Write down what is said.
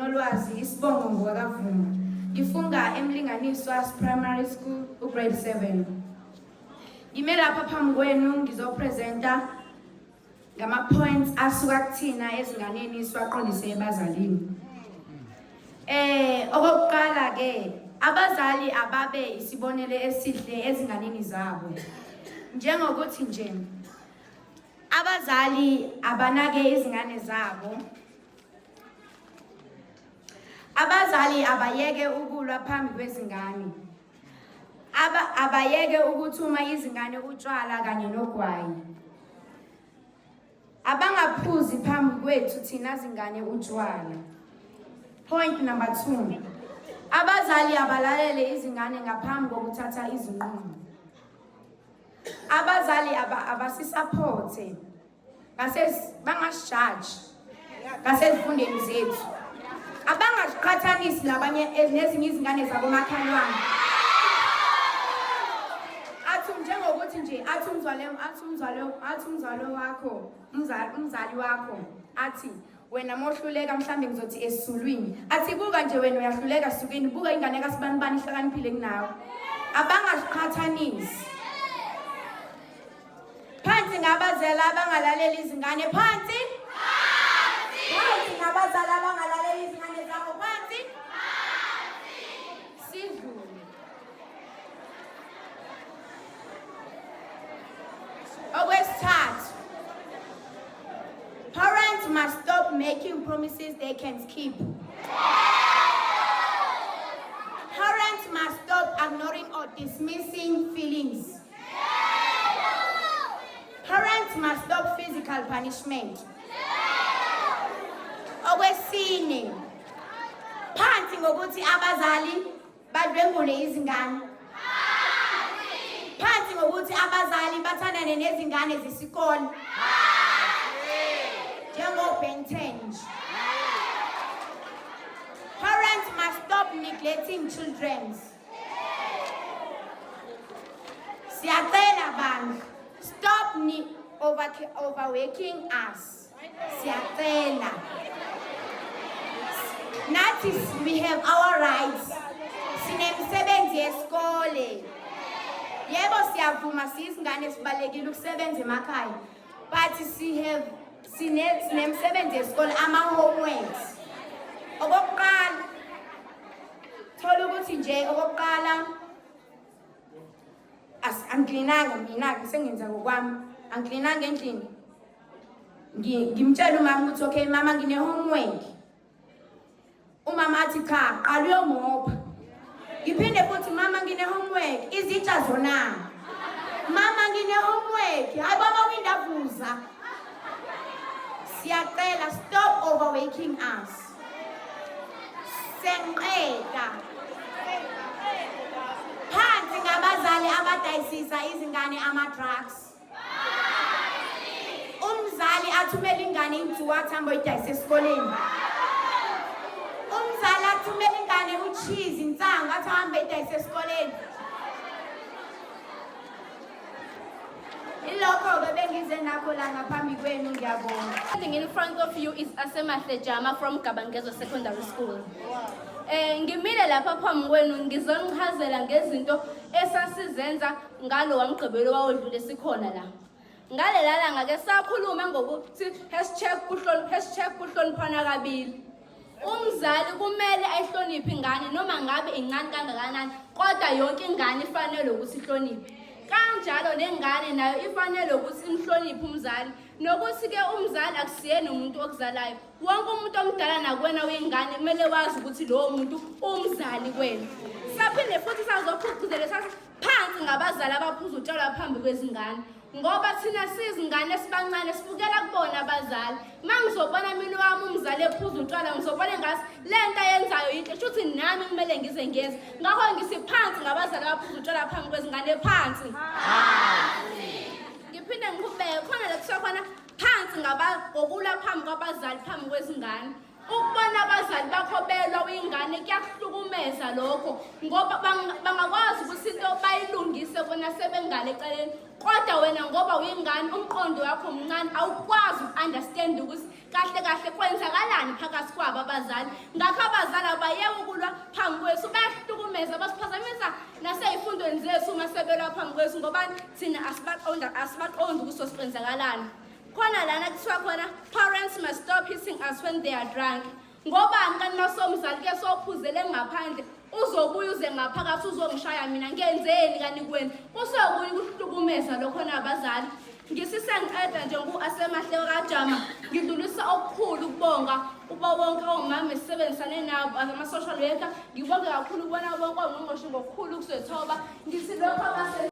nginolwazi isibongo ngowakavuma. Ngifunga eMlinganiswa Primary School ugrade 7. Ngime lapha phambi kwenu ngizopresenta ngama-points asuka kuthina ezinganeni siwaqondise ebazalini. Okokuqala ke abazali ababe isibonelo esihle ezinganeni zabo. Njengokuthi nje abazali abanake izingane zabo. Abazali abayeke ukulwa phambi kwezingane. Abayeke ukuthuma izingane utshwala kanye nogwayi. Abangaphuzi phambi kwethu thina zingane utshwala. Point number 2. Abazali abalalele izingane ngaphambi kokuthatha izinqumo. Abazali abasisupport bangasijaji ngasezifundeni zethu. Abangaziqhathanisi nabanye nezinye izingane zakomakhelwane. Athi njengokuthi nje athi umzali athi umzali athi umzali wakho umzali wakho athi wena mohluleka mhlambe ngizothi esiZulwini athi buka nje wena uyahluleka sukini buka ingane kasibanibani ihlakaniphile kunawe. Abangaziqhathanisi. Phansi ngabazali abangalaleli izingane phansi. Phansi ngabazali abangalaleli izingane zabo phansi. Sidlule. Okwesithathu. Parents must stop making promises they can't keep. Parents must stop ignoring or dismissing feelings. Parents must stop physical punishment. Okwesine, phansi ngokuthi abazali badlwengule izingane. Phansi ngokuthi abazali bathandane nezingane zesikole. Njengo Ben 10 nje. Parents must stop neglecting children. Siyacela bandla, stop ni over overworking us. Siyacela. Nathi we have our rights. Sinemisebenzi yesikole. Yebo siyavuma siyizingane sibalekile ukusebenza emakhaya. But si have sinemisebenzi yesikole ama homeworks. Okokuqala thola ukuthi nje okokuqala angiklinanga mina-ke sengenza ngokwami angiklinanga endlini ngimtshela umama ukuthi okay mama ngine-homework umama athi cha qala uyomopha ngiphinde futhi mama ngine-homework izitsha zona mama ngine-homework hayi baba windavuza siyacela stop overwaking us Sengiqeda. Phansi ngabazali abadayisisa izingane ama-drugs. Umzali athumele ingane injuwa athi hambe oyidayisa esikoleni. Umzali athumele ingane ucheese insangu athi hambe oyidayisa esikoleni. Ilokho-ke bengize nakho la ngaphambi kwenu ngiyabonga. Standing in front of you is Asemahle Jama from Gabangezwe Secondary School. Ngimile lapha phambi kwenu ngizonichazela ngezinto esasizenza ngalo wamgqibelo wawodlule sikhona la. Ngalela langa ke sakhuluma ngokuthi #kuhloniphana kabili. Umzali kumele ayihloniphe ingane noma ngabe incane kangakanani, kodwa yonke ingane ifanele ukuthi ihloniphe. Kanjalo nengane nayo ifanele ukuthi imhloniphe umzali, nokuthi-ke umzali akusiyena umuntu okuzalayo. Wonke umuntu omdala nakuwena uyingane kumele wazi ukuthi lowo muntu umzali kwena. Saphinde futhi sazophucuzela sathi phansi ngabazali abaphuza utshwala phambi kwezingane. Ngoba thina sizingane esibancane sibukela kubona abazali. Uma ngizobona mina wami umzali ephuza utshwala ngizobona engathi le nto ayenzayo yinhle, shuthi nami kumele ngize ngiyenze. Ngakho ngisiphansi ngabazali abaphuza utshwala phambi kwezingane phansi. Ngiphinde ngiqhubeke khona la kuthiwa khona phansi ngokulwa phambi kwabazali phambi kwezingane. Ukubona abazali bakho belwa uyingane kuyakuhlukumeza lokho ngoba bangakwazi ukuthi into bayilungise bona sebengale eceleni, kodwa wena ngoba uyingane umqondo wakho mncane awukwazi uku-understand ukuthi Kahle kahle kwenzakalani phakathi kwabo abazali? Ngakho abazali abayeke ukulwa phambi kwethu, bayahlukumeza, basiphazamisa nasey'fundweni zethu uma sebelwa phambi kwethu, ngoba thina asibaqonda, asibaqondi ukuthi kwenzakalani. Khona lana kuthiwa khona, "Parents must stop hitting us when they are drunk." Ngobani kanti masomzali ke sophuzele ngaphandle, uzobuya uze ngaphakathi uzongishaya mina? Ngenzeni kanti kuwena? Kusokunye ukuhlukumeza lokho nabazali. Ngisisengiqeda nje ngu-Asemahle kaJama, ngidlulisa okukhulu ukubonga kubo bonke omama esisebenzisane nabo as ama-social worker. Ngibonge kakhulu kubona bonke ongqongqoshe ngokukhulu ukuzwethoba. Ngithi lokho abase